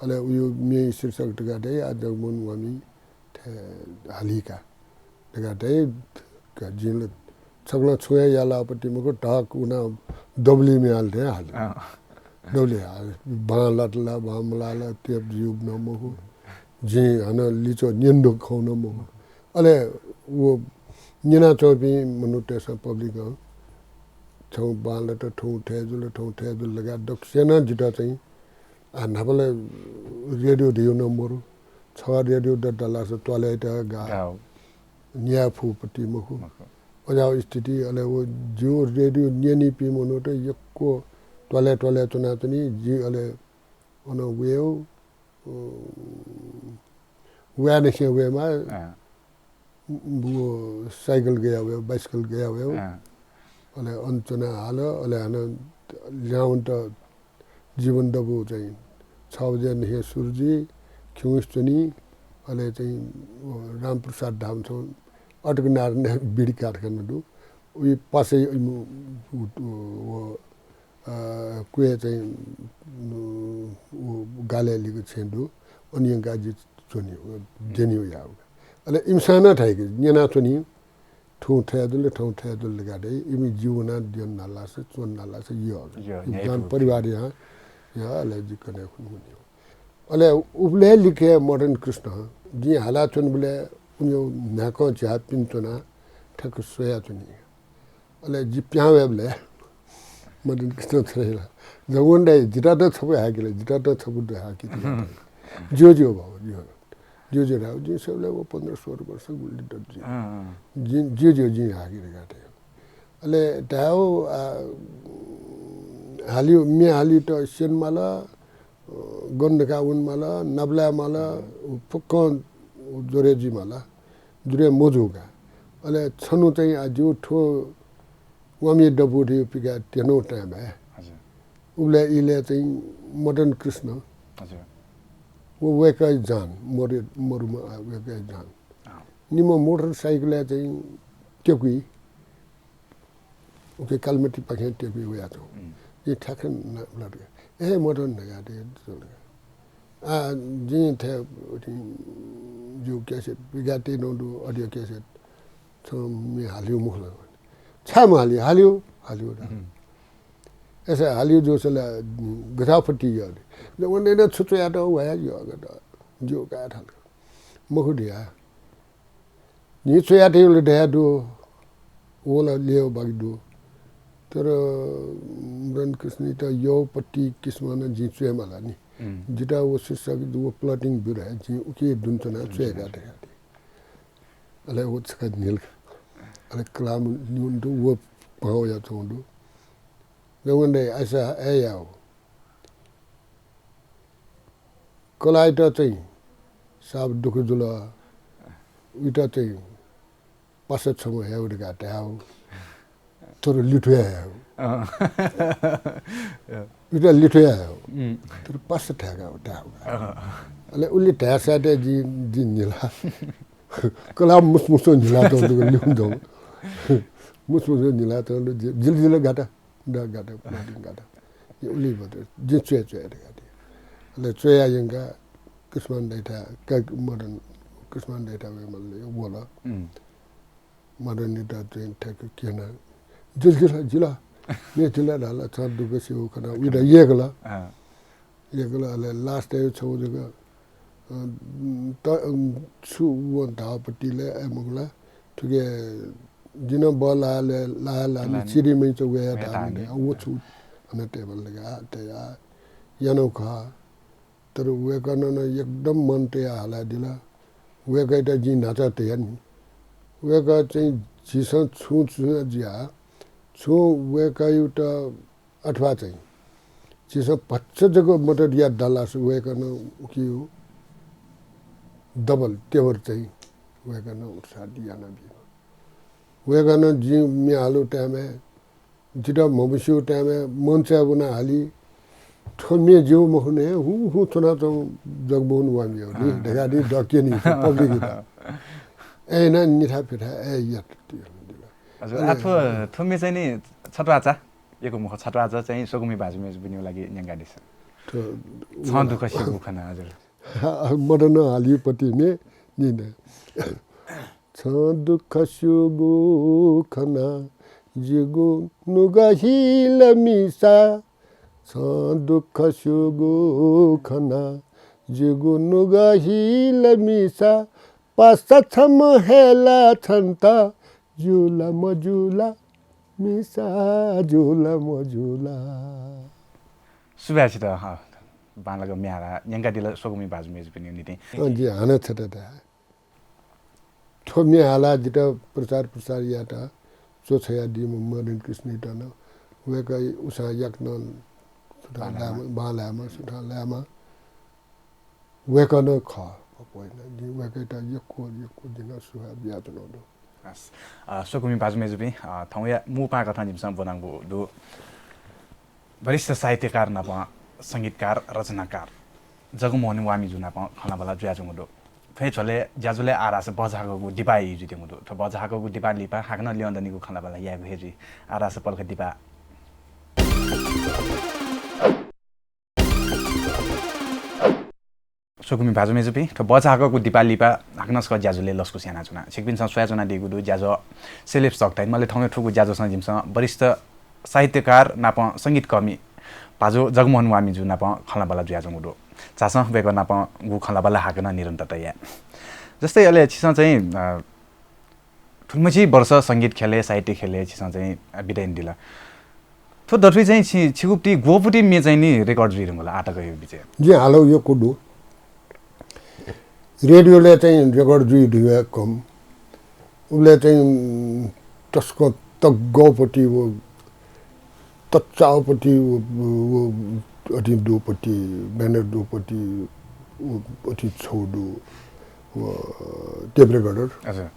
अले उयो म्ये शीर्षक धकाः धाइ, आ जगमोहन वामी थें हाली का धकाः धाइ। का जिं ला छकलं छुं हे याला आपत्ति मखु, ढक उना दबुली म्ये हाल थें हाल। अँ। दबुली हाल। बां लात ला, बां मलाः ला, तेप जिउ नं मखु। जिं हानं लिच्वः न्यने धुंकूगु खँ नं मखु। अले व न्यनाच्वंपिं मनूतय्सं, public-ं थौं बांलात, थौं थथे जुल, थौं थथे जुल धकाः दक्वसिनं जितः चाहिँ, आ, न्हापा ला रेडियो धइगु नं मरु। छगः रेडियो दत धाःसा त्वालय् तक गाः। गाः। न्याये फुपति मखु। मखु। अज्याःगु स्थिति, अले व जिगु रेडियो न्यनीपिं मनूत यक्व त्वालय् त्वालय् च्वनाच्वनी। जि अले अन वयेव, अ, वयेनिसें वयेमाः, अँ। व साइकल गया वयेव, बाइसिकल गया वयेव। अँ। अले अन च्वना हाल, अले हानं ल्यावन्त जीवन दबू चाहिँ छ बजे निसें सुरु जुइ, खिउँसे च्वनी। अले चाहिँ व रामप्रसाद धाःम्ह छम्ह अटक नारायण बिडी कारखाना दु। उइ पासय् इमु, उ, उ, व अ, क्वय् चाहिँ, उ, उ गालय् लिक्क छेँ दु, अन यंकाः जि च्वनी, व द्यनी वयाः। अले इमिसं नं धाइ कि न्यनाच्वनी, थौं थथे जुल, थौं थथे जुल धकाः धाइ, इमि जि वनाः द्यन धाल धाःसा, च्वन धाल धाःसा यः। यः, इमि न्ह्याइपुगु। परिवारया, यः, अले जि कन्हय् खुन्हु वनी। अले उबलय् लिक्क हे मदन कृष्ण, जिं हालाच्वनीबलय् उनियो न्हाय्कं झ्याः पिने च्वनाः ठ्याक्क स्वयाच्वनी। अले जि पिहां वयेबलय् मदन कृष्ण थथे धाल, "जगमोहन दाइ, जितः नं छपु हाकि ला, जितः नं छपु दु हाकि।" ज्यू, ज्यू बाबु, ज्यू। ज्यू, ज्यू धाःगु, जिं स्वयेबलय् व पन्ध्र सोह्र वर्ष गुलि दत जुइ। अँ, अँ। जिं, ज्यू, ज्यू, जिं हाकि धकाः धायेगु। अले धायेगु, आ, हालियो, म्ये हालियोत स्यने माल, अ, गन धकाः वने माल, नापलाये माल, उ फुक्कं ज्वरे जुइ माल, ज्वरे मजू का। अले छन्हु चाहिँ आ जिगु थ्व वामी दबू धइगु पिकाय् त्यन्हु time-य्। हजुर। उबलय् इलय् चाहिँ मदन कृष्ण। हजुर। व वय्कःया जहान, मरु-, मरुम्ह आ वय्कःया जहान। अँ। निम्ह मोटरसाइकलय् चाहिँ त्यकुइ। उकी कालिमाटीपाखें त्यकुइ वयाच्वं। उम्। जिं ठ्याक्क ना-, लटके। ए, मदन धकाः धाइ, आ, जिं थथे उतिं जिगु cassette पिकातयागु दु, audio cassette। छं म्ये हालियो मखु ला? छाय् महालि? हालियो, हालियो ला। उम्। अय्सा हालियो जूसा ला गथापति यः। जगमोहन दाइनं छु च्वयातःगु व हे यः गत। जिगु काय् थाल। मखु धया। जिं च्वयातयागु ला धयागु दु, व ला ल्यः बाकी दु। तर मदन कृष्णयात यःगु पति किसिमं नं जिं च्वये माल नि। उम्। जितः व शीर्षक, व plotting ब्यु धया, जिं उकी दुने च्वनाः च्वये का धकाः धाइ। अले व छकः न्हिल का। अले कलाःम्ह निगू दु, व पाहां वयाच्वंगु दु। जगमोहन दाइ, अय्सा अय् याः। कलाःयात चाहिँ साप दुःख जुल, उइत चाहिँ पासा छम्ह हयेगु धकाः धायेगु, तर लिथ्व हे हयेगु। अँ। उइत लिथ्व हे हयेगु, उम्। तर पासा थाय्काः धायेगु। अँ। अले उलि धाय्साथें जिं, जिं न्हिला। कलाः मुसमुसं न्हिलाच्वंगु दु, लिखुं दु। मुसमुसं न्हिलाच्वंगु दु, जि-, जिल जिल गात। दा गात, plotting गात। जिं उलि मत, जिं च्वये, च्वये धकाः धाइ। अले च्वया यंकाः कृष्णमान दाइथाय्, का, मदन, कृष्णमान दाइथाय् वये माल, वल। उम्। मदनयात चाहिँ ठ्याक्क क्यना। जिल, जिल, जिल। म्ये जिल धाल, छं दुःख स्यू खना, उइत यय्कल। अँ। यय्कल, अले last-य् छगू जक अ, त, अ, छु व धाःगु पति ला, अय् मखु ला, थुकी जिं नं बल्लाः ला, ला, ला, ला, चिरिमैचा वया धाःगु नि। अ, व छु, अन table लगा, तया, यानागु खः। तर वय्कलं नं एकदम मन तया हालादिल। वय्कःयात जिं न्हाचः तया नि। वय्कः चाहिँ झीसं छुं, छुं जुया, छुं वय्कःयात अथवा चाहिँ झीसं भचा जक मदत यात धाःसा वय्कलं उकिया double, तेवर चाहिँ वय्कलं उत्साह यानाबी। वय्कलं जिं म्ये हालु time-य्, जितः म्हमस्यू time-य् मञ्चय् वना हाली, थ्व म्ये जिगु मखु नि, हुँ हुँ च्वनाच्वंगु जगमोहन वामिया नि धकाः नि दक्यनी public-यात। अय्‌नं निथापिथा अय् यात। हजुर, आ, थ्व, थ्व म्ये चाहिँ नि छत्वाःचा, यक्व मखु छत्वाःचा चाहिँ स्वकुमि भाजु मय्‌जुपिनिगु लागि न्यंकादिसँ। थ्व छं दुःख स्यूगु खना, हजुर। मदनं हालिपति म्ये निन। छं दुःख स्यूगु खना जिगु नुगः हिल मिसा। छं दुःख स्यूगु खना जिगु नुगः हिल मिसा। पासा छम्ह हय्‌ला छन्त जुल मजुल मिसा जुल मजुल। सुभाय् छित, हँ, बांलाक म्ये हालाः न्यंकादिल स्वकुमि भाजु मय्‌जुपिनिगु निंतिं। अँ, जि हानं छता धाये। थ्व म्ये हालाः जितः प्रचार प्रसार यायेत च्वछयादीम्ह मदन कृष्णयात नं वय्‌कः उसां याकनं सुथां बांलायेमा। लायेमा, बांलायेमा, सुथां लायेमा। वय्‌कः नं खः, अप्वः याना। जिं वय्‌कःयात यक्व, यक्व जिं नं सुभाय् बियाच्वनागु दु। हस्। अ, स्वकुमि भाजु मय्‌जुपिं, अ, थौंया मू पाहां कथं जिमिसं ब्वनागु दु। वरिष्ठ साहित्यकार नाप संगीतकार, रचनाकार जगमोहन वामिजु नाप खँल्हाबल्हा जुयाच्वंगु दु। थ्व हे झ्वलय् ज्याझ्वलय् आः धाःसा भचा हाकःगु दिपाः हे जुइत्यंगु दु। थ्व भचा हाकःगु दिपाः लिपा हाकनं ल्यं दनिगु खँल्हाबल्हा यायेगु हे जुइ। आः धाःसा पलख दिपाः। स्वकुमि भाजु मय्‌जुपिं, थ्व भचा हाकःगु दिपाः लिपा हाकनं छकः ज्याझ्वलय् लसकुस यानाच्वना। छिकपिन्सं स्वयाच्वनादीगु दु ज्याझ्वः सेल्फ टक धाइ। अले थौंया थुगु ज्याझ्वःसं जिमिसं वरिष्ठ साहित्यकार नाप संगीतकर्मी भाजु जगमोहन वामिजु नाप खँल्हाबल्हा जुयाच्वंगु दु। झासँ वय्‌कः नापंगु खँल्हाबल्हा हाकनं निरन्तरता याये। जस्तै अले छिसं चाहिँ, अ, थुलिमछि वर्ष संगीत ख्यलय्, साहित्य ख्यलय् छिसं चाहिँ, अ, बिदा यानादिल। थ्व दथुइ चाहिँ छि, छिगु पति ग्वपति म्ये चाहिँ नि रेकर्ड जुइधुंकल आः तकया बिचय्? जिं हालागु यक्व दु। रेडियोलय् चाहिँ रेकर्ड जुइ धुइया कम। उबलय् चाहिँ, उम्, तसकं तग्गःपति व तच्चाःपति व, व अति दुपति, ब्यानर दुपति, व अति छौ दु, व टेप रेकर्डर। हजुर।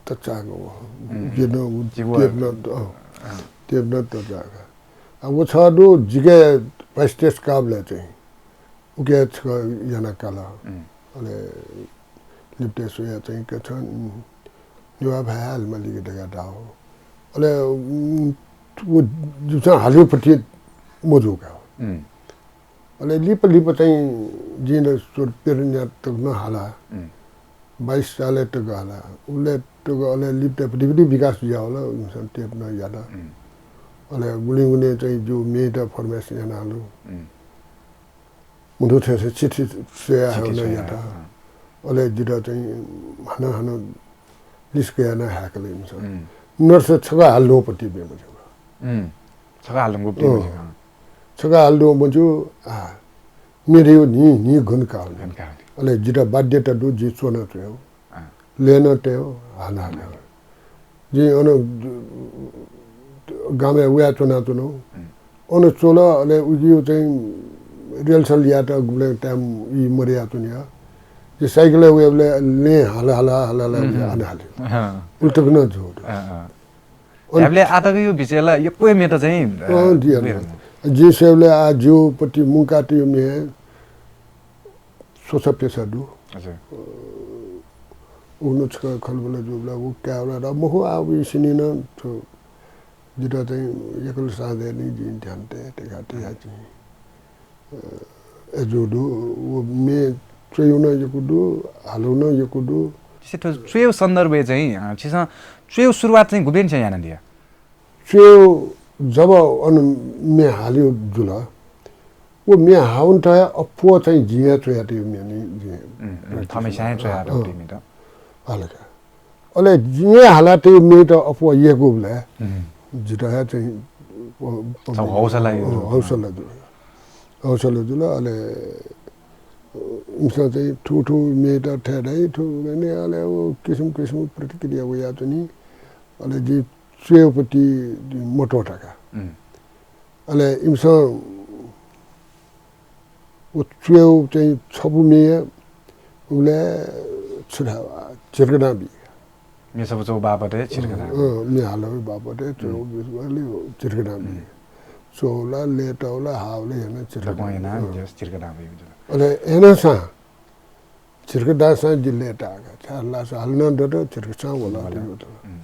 तच्चाःगः व। उम्, उम्। जिं नं उ जिगु टेप नं, अँ, अँ। टेप नं तच्चाःगः। आ, व छगः दु, जिके बाइस तेइस काःबलय् चाहिँ उके छकः याना काल। उम्। अले लिपतय् स्वयाः चाहिँ के छ, उम्, नेवाः भाय् हाले मालीगु धकाः धाः। अले, उम्, व जिमिसं हालेगु पति मजू का। उम्। अले लिपा लिपा चाहिँ जिं नं स्वरपेर न्यात तक नं हाला। उम्। बाइस सालय् तक हाला। उबलय् तक अले लिपतय् पति पति विकास जुयावल, जिमिसं टेप नं यात। उम्। अले गुलिं गुलिं चाहिँ जिगु म्येत फर्मेसन यानाहल। उम्। मधु थेसे चिठी स्वयाः चिठी हानं स्वयाः, यात। अँ। अले जितः चाहिँ हानं हानं लिस कयाः नं हाय्‌कल इमिसं। उम्। नर्स छकः हालेधुंकूपति म्ये मजू। उम्। छकः हालेधुंकूपति अँ। मजू, अँ। छकः हालेधुंकूपति मजू, आ, म्ये धइगु न्हि, न्हि घन काः वनी। घन काः वनी। अले जितः बाध्यता दु, जिं च्वनाच्वयेगु। अँ। लय् नं तयेगु, हानं हानं। जिं अन गामय् वयाच्वनाच्वना। उम्। अन च्वल, अले उकिया चाहिँ रिहर्सल यायेत गुबलें time ई मदयाच्वनी। जिं साइकलय् वयेबलय् लँय् हाला हाला हाला हाला उम्। हानं हाले। अँ। उलि तक नं जू। अँ, अँ। अन ह्याबलय् आः तकया बिचय् ला यक्व हे म्येत चाहिँ, अँ, अ, जिं स्वयेबलय् आः जिगु पति मुंकातय् म्ये स्वछापिछा दु। हजुर। अ, उखुन्हु छकः खँल्हाबल्हा जूबलय् व कायेबलय् धाः, मखु, आः व सिनिं नं थ्व जितः चाहिँ एकल साझय् निं जिं ध्यान तये धकाः तयाः जिं, अ, अय् जूगु दु। व म्ये च्वयेगु नं यक्व दु, हालेगु नं यक्व दु। छिसं थ्व च्वयेगु सन्दर्भय् चाहिँ, अ, छिसं च्वयेगु सुरुवात चाहिँ गुबलेंनिसें यानादिया? च्वयेगु जब अन म्ये हालेगु जुल, व म्ये हाःवनेत हे अप्वः चाहिँ जिं हे च्वयातःगु म्ये नि, जिं हे उम्, उम्, थःम्हस्यां हे च्वयातःगु अँ। तिमित। हाल का। अले जिं हे हालातःगु म्येत अप्वः यय्‌कूबलय् उम्। जितः हे चाहिँ प-, प-, छगू हौसला अँ, जुल। हौसला जुल। हौसला जुल, अले इमिसं चाहिँ थुथु म्येत थथे धाइ, थु धाइ, अले व किसिम किसिम प्रतिक्रिया वयाच्वनी। अले जिं च्वयेगुपति मत्वःता का। उम्। अले इमिसं व च्वयेगु चाहिँ छपु म्ये उबलय् छु धाये, झिर्कना बी। म्ये छपु च्वयेगु बापतय् झिर्कना। अँ, म्ये हालेगु बापतय् च्वयेगु उम्। बी, अले झिर्कना बी। उम्। च्वःगु ला, लय् तःगु ला, हाःगु ला याना झिर्कना दक्वं बी। याना अँ। झिर्कना बी। अले यानासां झिर्क दासां जि लय्ताः का। छाय् धाःसा हाले नं दत, झिर्कसां वल, वल। त्यंगु दत। उम्।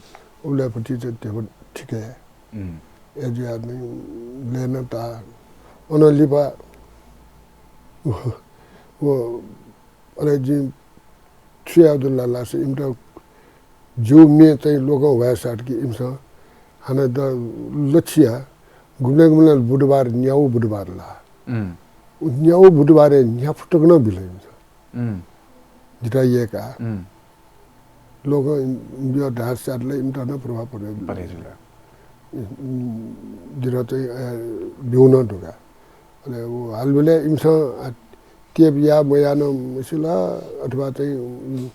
उबलय् भतिचा धिबा थिके। उम्। अय् जुयाः लय् नं ताः। अनं लिपा व, व, अले जिं छु याये दु ला धाःसा इमित ज्यू म्ये चाहिँ लोकं ह्वाये सात कि इमिसं हानं द लच्छिया गुबलें गुबलें बुधबार न्यागू बुधबार ला। उम्। उ न्यागू बुधबारय् न्ह्याफुतक नं बिल इमिसं। उम्। जितः यय्काः। उम्। लोकं इम-, बिया धाःसा सात ला इमित नं प्रभाव परे। परे जुल। उम्, जितः चाहिँ, अ, ब्यू नं दु का। अले व हालबलय् इमिसं, अ, tape या मया नं मसिल, अथवा चाहिँ, उम्,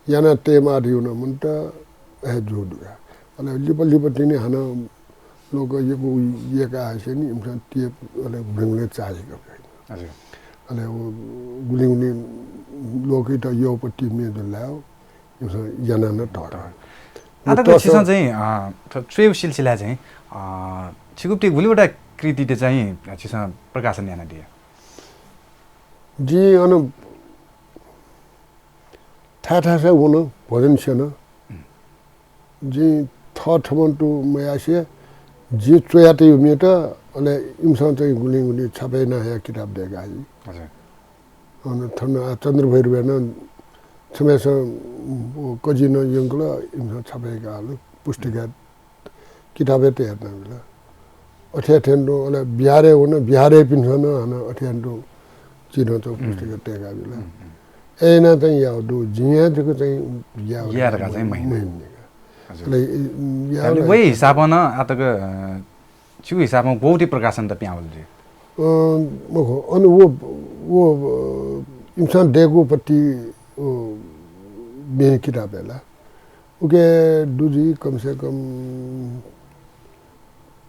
याना तयेमाः धइगु नं मन्त, अ, जू दु का। अले लिपा लिपा तिनि हानं लोकं यक्व यय्काः हासेंनि इमिसं tape अले गुबलें गुबलें चाःहिक। हजुर। अले व गुलिं गुलिं लोकयात यःगु पति म्ये जुल धाःसा इमिसं याना नं तःधं। आः व तक तःसं छिसं चाहिँ, अ, थ्व च्वय्गु सिलसिलाय् चाहिँ, अ, छिगु पति गुलिवटा कृतित चाहिँ छिसं प्रकाशन यानादिया? जिं अन थाय् थासय् वन, भजन स्यन। उम्। जिं थः थमं तुं मयासें जिं च्वयातःगु म्येत, अले इमिसं चाहिँ गुलिं गुलिं छापय् यानाः हया किताब दय्काः। हजुर। अन थन आः चन्द्रभैरवय् नं छम्हय्सं, व कजि नं यंकल, इमिसं छापय् याकाः पुस्तकय् किताबय् तयातयाबिल। अथे थें तुं अले बिहारय् वन, बिहारय्‌पिन्सं नं हानं अथे थें तुं चिधंच्वःगु पुस्तक तय्काबिल। अय् यानाः चाहिँ याःगु दु, जिं हे जक चाहिँ याःगु याये धकाः चाहिँ मयाः। मयाः नि का। हजुर। अले, उम्, याःगु याःगु वइ हिसाबं नं आः तक, अ, छिगु हिसाबं ग्वःति प्रकाशनत पिहां वल रे? अ, मखु, अन व, व, अ, इमिसं दय्कूगु पति, अ, म्ये किताबय् ला। उके दु जुइ कम से कम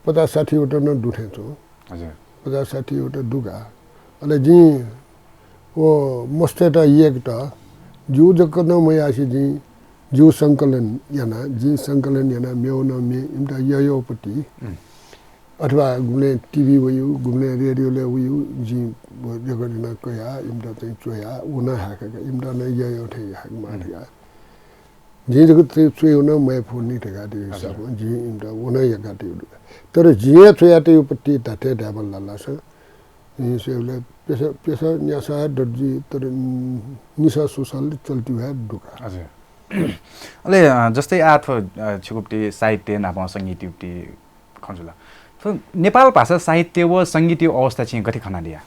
पचास साठी वटा नं दु थें च्वं। हजुर। पचास साठी वटा दु का। अले जिं व मस्तय्त यय्केत ज्यू जक नं मयासें जिं ज्यू संकलन याना, जिं संकलन याना मेगु नं म्ये इमित यःयःगु पति। उम्। अथवा गुबलें TV वइगु, गुबलें रेडियोलय् वइगु, जिं व record याना कयाः इमित चाहिँ च्वयाः व नं हाय्काः इमित नं यःयःगु थें यायेमाः धकाः। जिं जक च्वय्-, च्वय् नं मयाफुनि धकाः धइगु हिसाबं जिं इमित व नं याकातयागु दु। तर जिं हे च्वयातयागु पति धात्थें धायेमाल धाःसा, जिं स्वयेबलय् प्यसः, प्यसः न्यासः हे दत जुइ, तर निसः स्वसः चल्ति हे दु का। हजुर। अले, अ, जस्तै आः थ्व, अ, छिगु पति साहित्य नाप संगीतया पति खँ जुल। थ्व नेपाल भाषा साहित्य व संगीतया अवस्था छिं गथे खनादिया?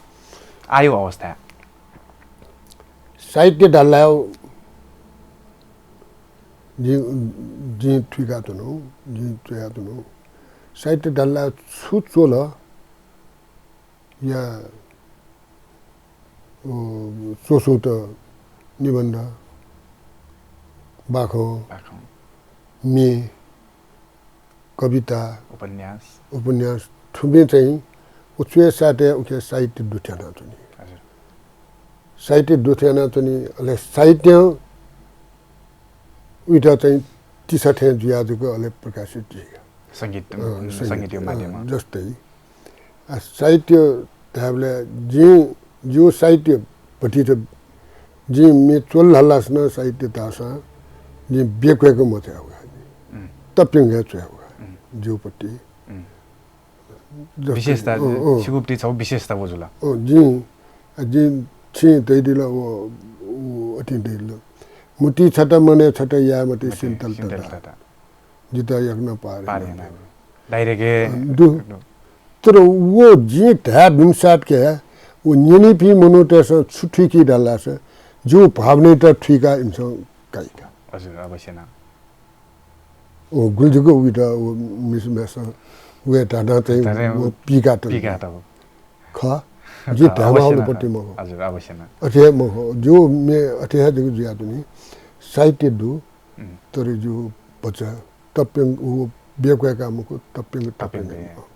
आःया अवस्था। साहित्य धाल धाःसा जिं, जिं थुइकाच्वना, जिं च्वयाच्वना। साहित्य धाल धाःसा छु च्वल या, अ, च्वसुत निबन्ध, बाखं, बाखं। म्ये, कविता, उपन्यास। उपन्यास, थुपिं चाहिँ व च्वय् सातय् उके साहित्य दुथ्यानाच्वनी। हजुर। साहित्य दुथ्यानाच्वनी, अले साहित्यं उइत चाहिँ तिसा थें जुयाः जक अले प्रकाशित जुइ। संगीत, अँ, संगीत, संगीतया अँ, माध्यमं। जस्तै, आ, साहित्य धायेबलय् जिं, जिगु साहित्य भतिचा जिं म्ये च्वल धाल धाःसा नं साहित्य धाःसां जिं ब्यक्वय्क मच्वयागु का। उम्। तप्यंक हे च्वयागु का। उम्। जिगु पति। उम्। जस्तै, विशेषता, अँ, अँ। छिगु पति छगू विशेषता व जुल। अँ, जिं, आ, जिं छिं धयादिल व, व अथे धयादिल। मुति छता मनय् छता याये मते मते सिन्तल सिन्तल तता। तता। जितः याकनं पार पार याना। याना। Direct हे अँ, दु। दु। तर व जिं धाये बिमसात के, व न्यनीपिं मनूतय्सं छु थुइकी धाल धाःसा, जिगु भावनायात थुइकाः इमिसं काइ का। हजुर, अवश्य नं। व गुलि जक उइत व मिस-, मेसं व धानाः चाहिँ धानाः व पिकातल। पिकातल। खः। जिं खः, धायेमाःगु अवश्य नं पति खः। मखु। हजुर, अवश्य नं। अथे हे मखु। जिगु म्ये अथे हे जक जुयाच्वनी। साहित्य दु, उम्। तर जिगु भचा तप्यंक व ब्यक्वय्का मखु, तप्यंक तप्यंक तप्यंक हे।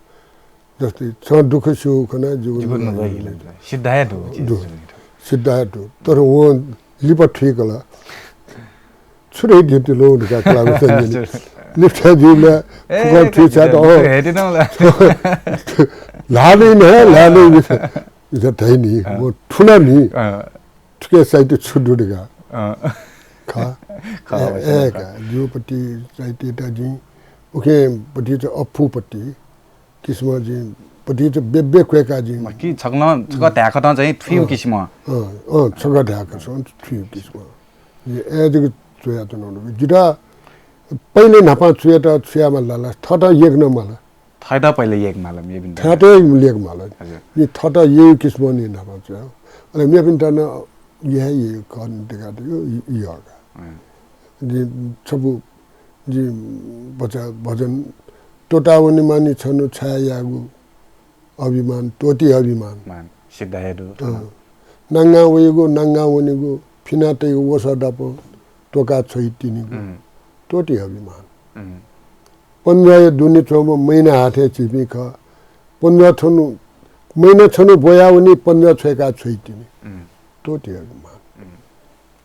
जस्तै छं दुःख स्यूगु खनाः जिगु जिगु नुगः नुगः हिल। हिल। सिद्धा हे दु, दु। सिद्धा हे दु। तर वं लिपा थुइकल। छु धयादिल धकाः कलाःगु सन्जयनी। हजुर। लिपा थुइकल, ए, फुकं थुइछाय् त, अँ। हे दिनौं ला। ल्हाः नै न, ल्हाः नै नि। इसा धइनि, अँ। म थुनानि। अँ। थुके साहित्य छु दु धकाः। अँ। खः। खः, ए, अवश्य ए, खः। का। जिगु पति साहित्ययात जिं उखें पति चाहिँ अप्वः पति किसिमं जिं पति चाहिँ बेब्बे क्वय्काः जिं म कि छकलं, छकः धाय्कथं चाहिँ थुइगु अँ। किसिमं। अँ, अँ, छकः धाय्कथं थुइगु किसिमं। जिं अय् जक च्वयाच्वनागु दु। जितः पहिले न्हापां च्वयेत छु यायेमाल धाःसा थःत यय्के नं माल। थःत पहिले यय्के माल, मेपिन्त। थःत यय्के माल। हजुर। जिं थःत यय्गु किसिमं निं न्हापां च्वया। अले मेपिन्त नं यय् हे यय् खः धकाः धइगु यः का। अँ। जिं छपु, जिं भचा भजन त्वःता वनेमानि छन्हु छाय् याःगु अभिमान, त्वःति अभिमान। मान, सिद्ध हे दु। अँ। नांगां वइगु, नांगां वनेगु, फिना तइगु वसः दापं त्वका छ्वइ तिनिगु। उम्। त्वःति अभिमान। उम्। पन्ध्वाया दुने च्वंम्ह मैना हाथय् चिपिं खः। पन्ध्वा छन्हु, मैना छन्हु ब्वया वनी, पन्ध्वा छ्वय्का छ्वइ तिनि। उम्। त्वःति अभिमान। उम्।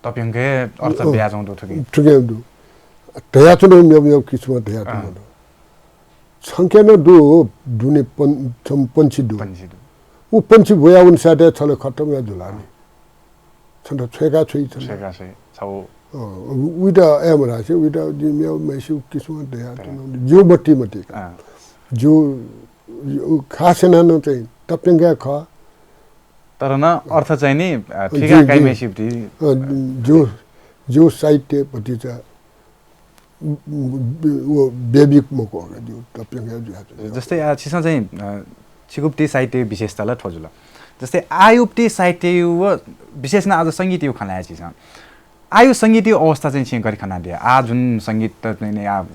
तप्यंक हे अर्थ अँ। बियाच्वंगु दु थुकी। थुकी दु। धयाच्वनागु मेव मेव किसिमं धयाच्वनागु अँ। दु। छंके नं दु, दुने पन-, छम्ह पंक्षी दु। पंक्षी दु। उ पंक्षी ब्वया वनीसाथं छले खतम या जुल नि। अँ। छन्त छ्वय्का छ्वइ छन्त। छ्वय्का छ्वइ, छौ। अँ, उ-, उइत अय् मधासे, उइत जिं मेव मेसिगु किसिमं धयाच्वनागु दु। जिगु मति मति का। अँ। जिगु, उ खास यानाः नं चाहिँ तप्यंक हे खः। तर नं अर्थ चाहिँ नि, अ, अँ, ठिका जिं, काइम्हेसित। अँ, जिगु, जिगु साहित्य भतिचा, उ, उ, उ, बेबिक मखु, जिगु तप्यंक जुयाच्वन। जस्तै, आ, छिसं चाहिँ, अ, छिगु पति साहित्य विशेषता ला थ्व जुल। जस्तै आःयागु पति साहित्य व विशेष नं आः संगीतयागु खँ ल्हाये छिसं। आःयागु संगीतयागु अवस्था चाहिँ छिं गथे खनादिया? आः जुन संगीत त चाहिँ नि आः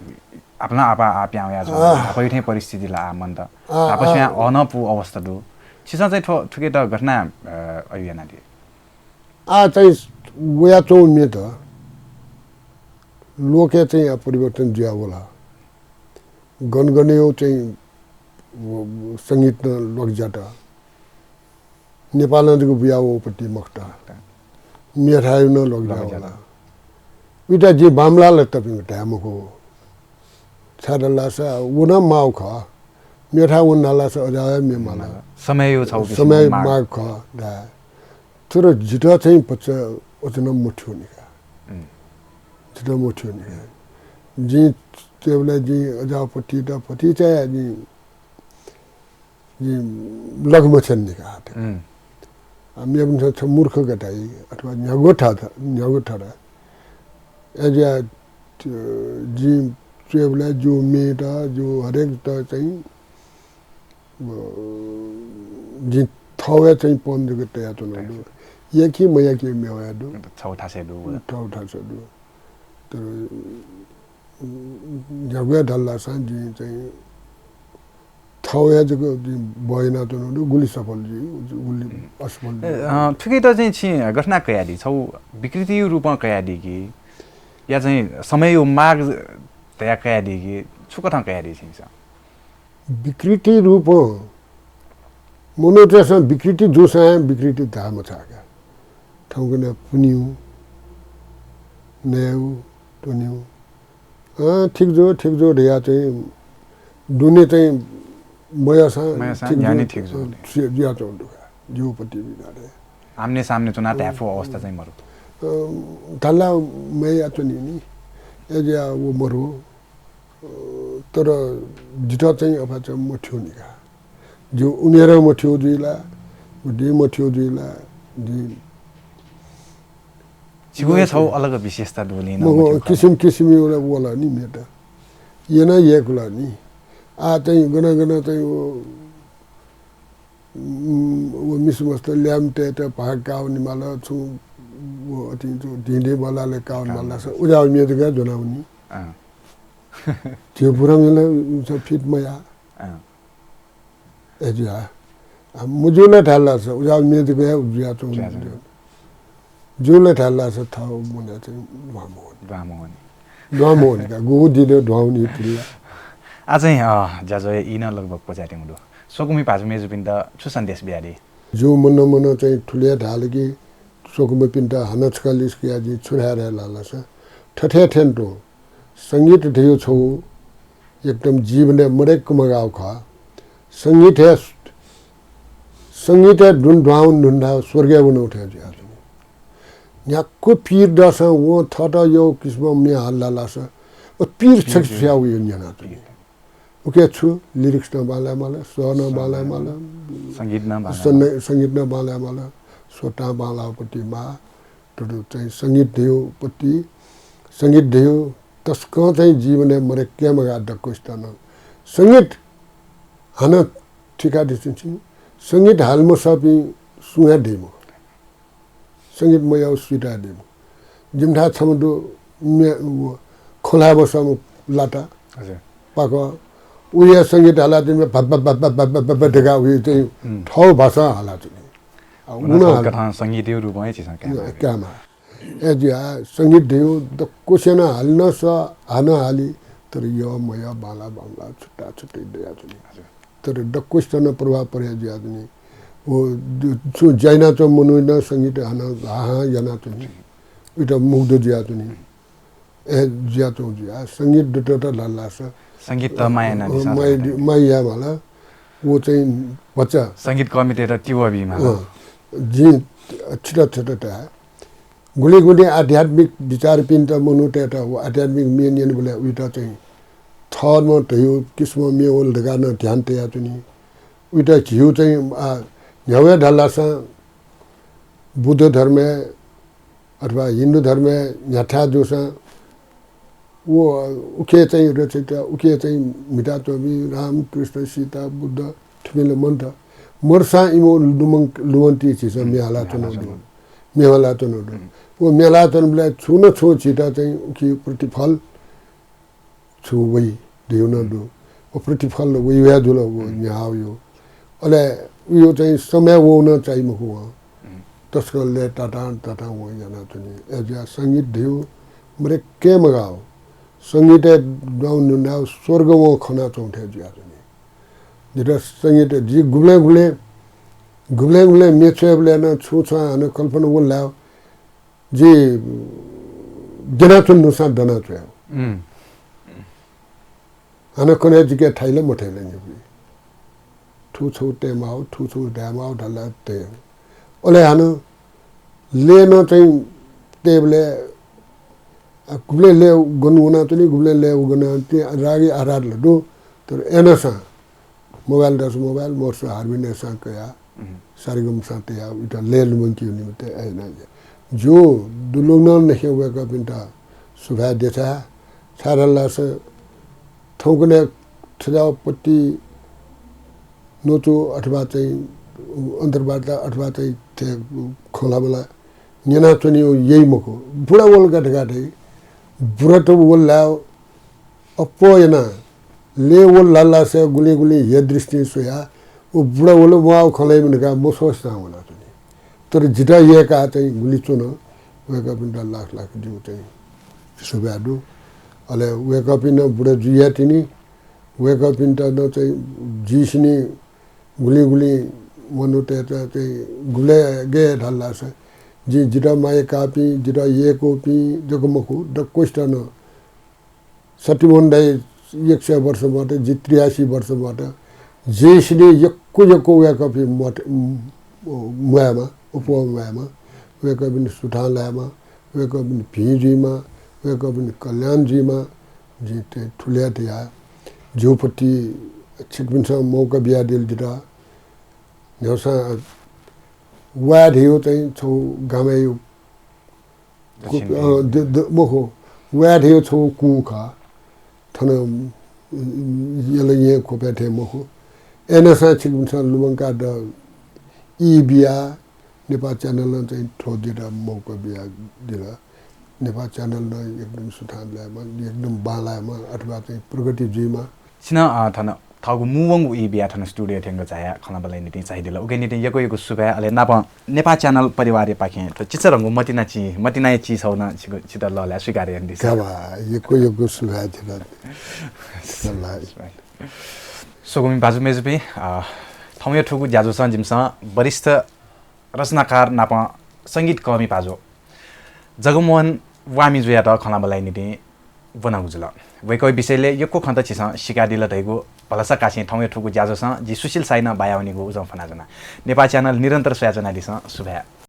आपालं आपाः आः प्याहां वयाच्वंगु, आः। न्हापायागु थें परिस्थिति ला आः मन्त। आः, न्हापा आः। स्वयां अन पु अवस्था दु। छिसं चाहिँ थ्व, थुकियात गथे यानाः, अ, अय् यानादिया? आः चाहिँ वयाच्वंगु म्ये त लोकय् चाहिँ आः परिवर्तन जुया वल। गन गनयागु चाहिँ व, व संगीत नं ल्वाकज्यात। नेपालं जक बुया वःगु पति मखुत। मेथाय् नं ल्वाकज्या वल। उइत जिं बांमलाः ला तप्यंक धाये मखु। छाय्धाःसा व नं माःगु खः। मेथाय् वन धाःसा अज्याःगु हे म्ये माल। समययागु छौ किसिमं समय माःगु। माःगु खः धाये। तर जितः चाहिँ भचा अझ नं मथ्यंनि का। उम्। जितः मथ्यंनि का। जिं च्वयेबलय् जिं अज्याःगु पतित भतिचा हे जिं जिं लगे मछ्यंनि का। उम्। आ, मेपिन्सं छ मूर्ख गथे धाइ अथवा न्ह्यागु थर, न्ह्यागु थर। अय्जुया, अ, जिं च्वयेबलय् जिगु म्येत, जिगु हरेक त चाहिँ, अ, जिं थःगु हे चाहिँ पन जक तयाच्वनागु दु। याकी मयाकी मेगु हे दु। छौ थासय् दु। छौ थासय् दु। तर न्ह्यागु हे धाल धाःसा जिं चाहिँ थःगु हे जक जिं बहयानाच्वनागु दु, गुलि सफल जुइ, गुलि असफल जुइ। ए, अ, थुकित चाहिँ छिं गथे यानाः कयादी? छौ विकृतिया रूपं कयादी कि या चाहिँ समयया माग धयाः कयादी कि छु कथं कयादी छिं? विकृति रूपं मनूतय्सं विकृति जूसां हे विकृति धाये मछाः का। थौंकन्हय् पुन्यु, नयेगु, त्वन्यु। अँ, ठीक जू, ठीक जू धयाः चाहिँ दुने चाहिँ मयाःसां मयाःसां ठीक न्ह्यःने जू, ठीक जू। अँ, से-, जुयाच्वंगु दु का। जिगु पति बिचारय्। आमने सामने च्वनाः धाये फु अवस्था चाहिँ मरु। अँ, धाल ला मयाःच्वनी नि। अय्जुया व मरु। अ, तर जितः चाहिँ अपाय्सकं मथ्यंनि का। जिगु उमेरं मथ्यंगु जुइ ला, बुद्धिं मथ्यंगु जुइ ला, जिं छिगु हे छौ अलग विशेषता दु नि, मखु, मथ्यंगु किसिम किसिमया वल, वल नि म्ये त। याना यय्कल नि। आः चाहिँ गन गन चाहिँ व उम्, व मिसा मस्त ल्याय्म्ह तयेत भाग काः वनेमाल, छुं व अतिं छु धिं धिं बल्लालय् काः वनेमाल धाःसा उज्याःगु म्ये जक हे ज्वनावनी। अँ। झीगु बुराम्हेसित ला फिट मयाः। अँ। अय्जुया। आ, मज्यू ला धाल धाःसा उज्याःगु म्ये जक हे जुयाच्वंगु जुयाच्वंगु। ज्यू ला धाल धाःसा थःगु मनय् चाहिँ ध्वामवनी। ध्वामवनी। ध्वामवनी का, गुगु दिनय् ध्वामवनी तुल्ला। आः चाहिँ, अ, ज्याझ्वःया ई नं लगभग क्वचायेत्यंगु दु। स्वकुमि भाजु मय्जुपिन्त छु सन्देश बियादी? जिगु मनं मनं चाहिँ थुलि हे धाल कि स्वकुमिपिन्त हानं छकः लिसकया जिं छु धाये धाये लाल धाःसा थथे थें तुं संगीत धइगु छगू एकदम जीवनय् मदय्क मगाःगु खः। संगीत हे, संगीत हे दुने ध्वाउन धुन धाःसा स्वर्गय् वनागु थें जुयाच्वनी। न्ह्याक्व पीर दःसां वं थःत यःगु किसिमं म्ये हाल धाःसा, व पीर छकि छु याः वइ न्यनाच्वनी। उके छु, lyrics नं बांलाये माल, स्वर नं बांलाये माल, संगीत नं बांलाये माल। संगीत नं बांलाये माल, स्वतां बांलाःपति माः। तर चाहिँ संगीत धयो पति, संगीत धयो तसकं चाहिँ जीवनय् मदय्के मगाः दक्वसित नं। संगीत हानं थिकादिसँ छिं, संगीत हाले मसःपिं सुं हे दइ मखु। संगीत मयाःगु सुइत हे दइ मखु। जिमिथाय् छम्ह दु, म्ये-, व, खँ ल्हाये मसःम्ह लाता। हजुर। पाक। उया संगीत हालातिनि भप भप भप धकाः उया चाहिँ थःगु भाषां हालातिनि। अ, उना हाल- कथं संगीतया रूपं हे झीसं कायेमाः। कायेमाः। अय् जुयाः संगीत धयो दक्वसिनं हाले नं सः, हानं हाली, तर यः मयः, बांलाः बांमलाः, छुट्टा छुट्टै दयाच्वनी। हजुर। तर दक्वसित नं प्रभाव परे जुयाच्वनी। व दु-, छुं ज्या यानाच्वंम्ह मनूया नं संगीत हानं हाहां यानाच्वनी। उइत मुग्ध जुयाच्वनी। अय् जुयाच्वं जुयाः संगीत दुत धाःसा संगीत त माया यानादिसँ माया, माया याये माल। व चाहिँ भचा संगीत कमितय्त तिबः बी माल। अँ, जिं छित, छित धाये। गुलिं गुलिं आध्यात्मिक विचारपिन्त, मनूतय्त व आध्यात्मिक म्ये न्यनेबलय् उइत चाहिँ थःम्हं धयो किसिमं म्ये वल धकाः नं ध्यान तयाच्वनी। उइत झीगु चाहिँ, आ, न्ह्यागु हे धाःसा बुद्ध धर्मय् अथवा हिन्दू धर्मय् न्ह्याथाय् जूसां व उखे चाहिँ रचित, उखे चाहिँ म्हिताच्वंपिं राम, कृष्ण, सीता, बुद्ध थुपिं ला मन्त। मरुसां इमिगु लुमं-, लुमन्ति झीसं म्ये हालाच्वनागु दु। म्ये हालाच्वनागु दु। व म्ये हालाच्वनाबलय् छुं न छुं झीत चाहिँ उखि प्रतिफल छु वइ धइगु नं दु। व प्रतिफल वइ वया जुल व न्ह्यागुया। अले उयो चाहिँ समय वःगु नं चाइ मखु वं। तसकं लय् तातां तातां वं यानाच्वनी। अय् जुयाः संगीत धइगु मदय्के मगाः। संगीतय् दुहां न्हुनाः स्वर्ग वं खनाच्वंगु थें जुयाच्वनी। जितः संगीत, जि गुबलें गुबलें, गुबलें गुबलें म्ये च्वयेबलय् नं छुं छुं हानं कल्पना वल धाःसा जि द्यनाच्वने धुंसां दनाच्वया। हानं कन्हय् जिके थाइ ला मथय् ला निपु। थुगु छगू तयेमाः, थुगु छगू धायेमाः धाल तये। अले हानं लय् नं चाहिँ तयेबलय्, आ, गुबलें लय् गन वनाच्वनी, गुबलें लय् गन वनाच्वनी, रागया आधार ला दु। तर अय् नसां mobile दःसा mobile, मरुसा हार्मोनियमसां कयाः, सारेगमसां तयाः, उइत लय् लुमंकेगु निमित्त अय् याना। जिगु दुनुगलंनिसें वय्कःपिन्त सुभाय् देछाये, छाय्धाःसा थौंकन्हय् थज्याःगु पति न्वचु अथवा चाहिँ अन्तर्वार्ता अथवा चाहिँ थ्व खँ ल्हाबल्हा न्यनाच्वनेगु याइ मखु। बुरा वल का धकाः धाइ। बुरात वल धाःसा अप्वः यानाः लय् वल धाःसा गुलिं गुलिं हे दृष्टिं स्वयाः व बुरा वल म्वाःगु खँ ल्हाइम्ह धकाः मस्वसें वनाच्वनी। तर जितः यय्काः चाहिँ गुलि च्वन, वय्कःपिन्त लाख लाख जिगु चाहिँ सुभाय् दु। अले वय्कःपिं नं बुरा जुइ हे तिनि, वय्कःपिन्त नं चाहिँ जिसिनि गुलिं गुलिं मनूतय्त चाहिँ गुबलें गय् धाल धाःसा, जिं जितः माया काःपिं, जितः यय्कूपिं जक मखु, दक्वसित नं। सत्यमोहन दाइ एक सय वर्ष म्वात, जि त्रियासी वर्ष म्वात। जिसिनि यक्व यक्व वय्कःपिं म्वात, म्वायेमा, अप्वः म्वायेमा, वय्कःपिनि सुथां लायेमा, वय्कःपिनि भिं जुइमा, वय्कःपिनि कल्याण जुइमा, जिं थुलि हे धया। जिगु पति छिकपिन्सं मौका बियादिल जितः। न्ह्यागुसां वाय् धइगु चाहिँ छगू गामय् दक्षिण अ, द-, द-, मखु, वाय् धइगु छगू कुँ खः। थन, अ, यल येँ ख्वपय् थें मखु। अय् नसां छिकपिन्सं लुमंकाः द ई बियाः नेपाः च्यानलं चाहिँ थ्व जितः मौका बियादिल। नेपाः च्यानलं एकदम सुथां लायेमा, एकदम बांलायेमा, अथवा चाहिँ प्रगति जुइमा। छिं, अ, थन थःगु मू वंगु ई बियाः थन studio थ्यंक झायाः खँल्हाबल्हाया निंतिं झायादिल। उकिया निंतिं यक्व यक्व सुभाय्। अले नापं नेपाः च्यानल परिवारया पाखें थ्व चिचाधंगु मति ना ची, मतिनाया चिसः नं छिगु, छितः लःल्हाये स्वीकार यानादिसँ। का बा, यक्व यक्व सुभाय् छितः। सुभाय्। स्वकुमि भाजु मय्जुपिं, अ, थौंया थुगु ज्याझ्वलय् जिमिसं वरिष्ठ रचनाकार नापं संगीतकःमि भाजु जगमोहन वामिजुयात खँल्हाबल्हाया निंतिं ब्वनागु जुल। वय्कःया विषयलय् यक्व खँत छिसं सीकादिल धइगु भलसा कासें थौंया थुगु ज्याझ्वलं जि सुशील शाहीं बायावनीगु उजं फ्वनाच्वना। नेपाः च्यानल निरन्तर स्वयाच्वनादिसँ। सुभाय्।